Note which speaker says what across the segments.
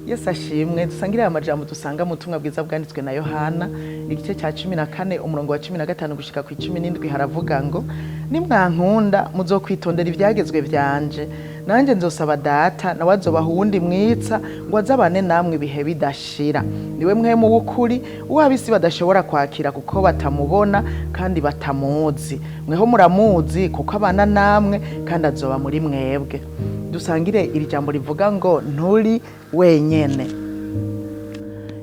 Speaker 1: Yesu ashimwe. Dusangire aya majambo dusanga mu butumwa bwiza bwanditswe na Yohana, igice cya 14, umurongo wa 15 gushika ku 17. Haravuga ngo: "Nimwankunda, muzokwitondera ivyagezwe vyanje, nanjye nzosaba Data, nawe azobaha uwundi mwitsa ngo azabane namwe ibihe bidashira. Niwe Mpwemu w'ukuri, uwo ab'isi badashobora kwakira kuko batamubona kandi batamuzi. Mweho muramuzi kuko abana namwe kandi azoba muri mwebwe." Dusangire iri jambo rivuga ngo: "Nturi wenyene."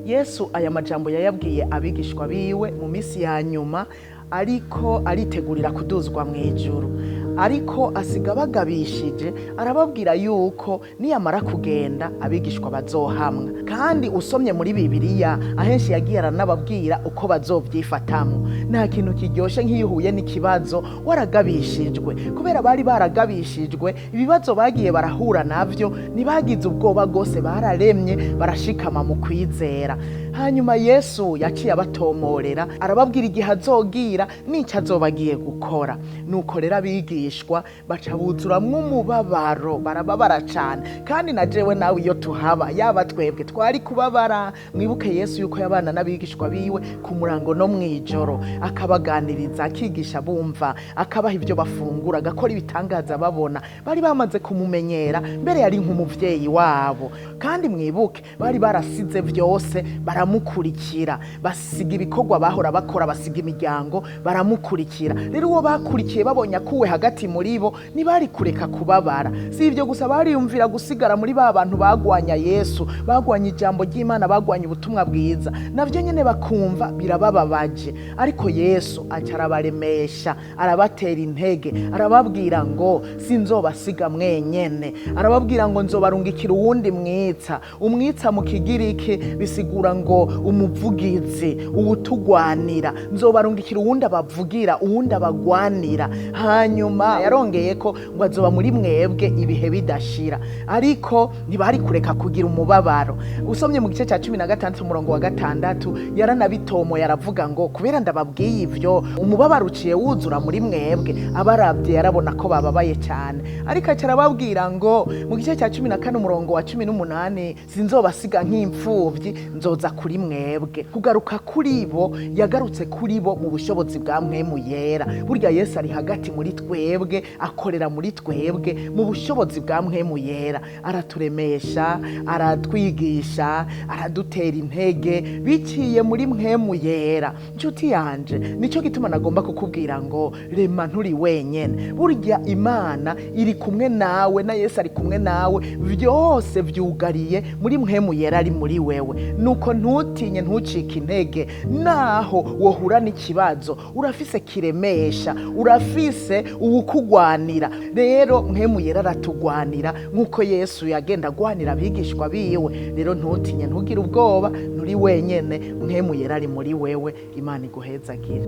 Speaker 1: Yesu aya majambo yayabwiye abigishwa biwe mu minsi ya nyuma, ariko aritegurira kuduzwa mu ijuru, ariko asiga bagabishije, arababwira yuko niyamara kugenda abigishwa bazohamwa. Kandi usomye muri Bibiliya, ahenshi yagiye aranababwira uko bazovyifatamwo. Nta kintu kiryoshe nk'iyo uhuye n'ikibazo waragabishijwe. Kubera bari baragabishijwe, ibibazo bagiye barahura navyo ntibagize ubwoba bwose, bararemye, barashikama mu kwizera. Hanyuma Yesu yaciye abatomorera, arababwira igihe azogira n'ico azoba agiye gukora. Nuko rero abigishwa baca buzuramwo umubabaro, barababara cane. Kandi na jewe nawe iyo tuhaba, yaba twebwe, twari kubabara. Mwibuke Yesu yuko yabana n'abigishwa biwe ku murango no mw'ijoro, akabaganiriza, akigisha bumva, akabaha ibyo bafungura, agakora ibitangaza babona. Bari bamaze kumumenyera, mbere yari nk'umuvyeyi wabo. Kandi mwibuke, bari barasize vyose baramukurikira, basiga ibikorwa bahora bakora, basiga imiryango, baramukurikira. Rero uwo bakurikiye babonye akuwe hagati muri bo, ntibari kureka kubabara. Si ibyo gusa, bariyumvira gusigara muri ba bantu bagwanya Yesu, bagwanya ijambo ry'Imana, bagwanya ubutumwa bwiza, navyo nyene bakumva birabababaje. Ariko Yesu aca arabaremesha, arabatera intege, arababwira ngo: "Sinzobasiga mwenyene." Arababwira ngo: "Nzobarungikira uwundi mwitsa." Umwitsa mu Kigiriki bisigura ngo umuvugizi, uwutugwanira. Nzobarungikira uwundi abavugira, uwundi abagwanira. Hanyuma yarongeye ko ngo azoba muri mwebwe ibihe bidashira. Ariko ntibari kureka kugira umubabaro. Usomye mu gice cya 16, umurongo wa 6, yaranabitomoye, aravuga ngo: "Kubera ndababwiye ivyo, umubabaro uciye wuzura muri mwebwe." Abarabye yarabona ko bababaye cyane, ariko aca arababwira ngo mu gice cya 14, umurongo wa 18: "Sinzobasiga nk'imfuvyi, nzoza kuri mwebwe." Kugaruka kuri bo, yagarutse kuri bo mu bushobozi bwa Mpwemu Yera. Burya Yesu ari hagati muri twebwe, akorera muri twebwe mu bushobozi bwa Mpwemu Yera. Araturemesha, aratwigisha, aradutera intege biciye muri Mpwemu Yera. Nshuti yanje, nicyo gituma nagomba kukubwira ngo: rema, nturi wenyene. Burya Imana iri kumwe nawe, na Yesu ari kumwe nawe, byose vyugariye muri Mpwemu Yera ari muri wewe. Nuko ntutinye, ntucike intege naho wohura n'ikibazo. Urafise kiremesha, urafise uwukugwanira. Rero Mpwemu Yera aratugwanira nk'uko Yesu yagenda agwanira abigishwa biwe. Rero ntutinye, ntugire ubwoba, nturi wenyene, Mpwemu Yera ari muri wewe. Imana iguhezagire.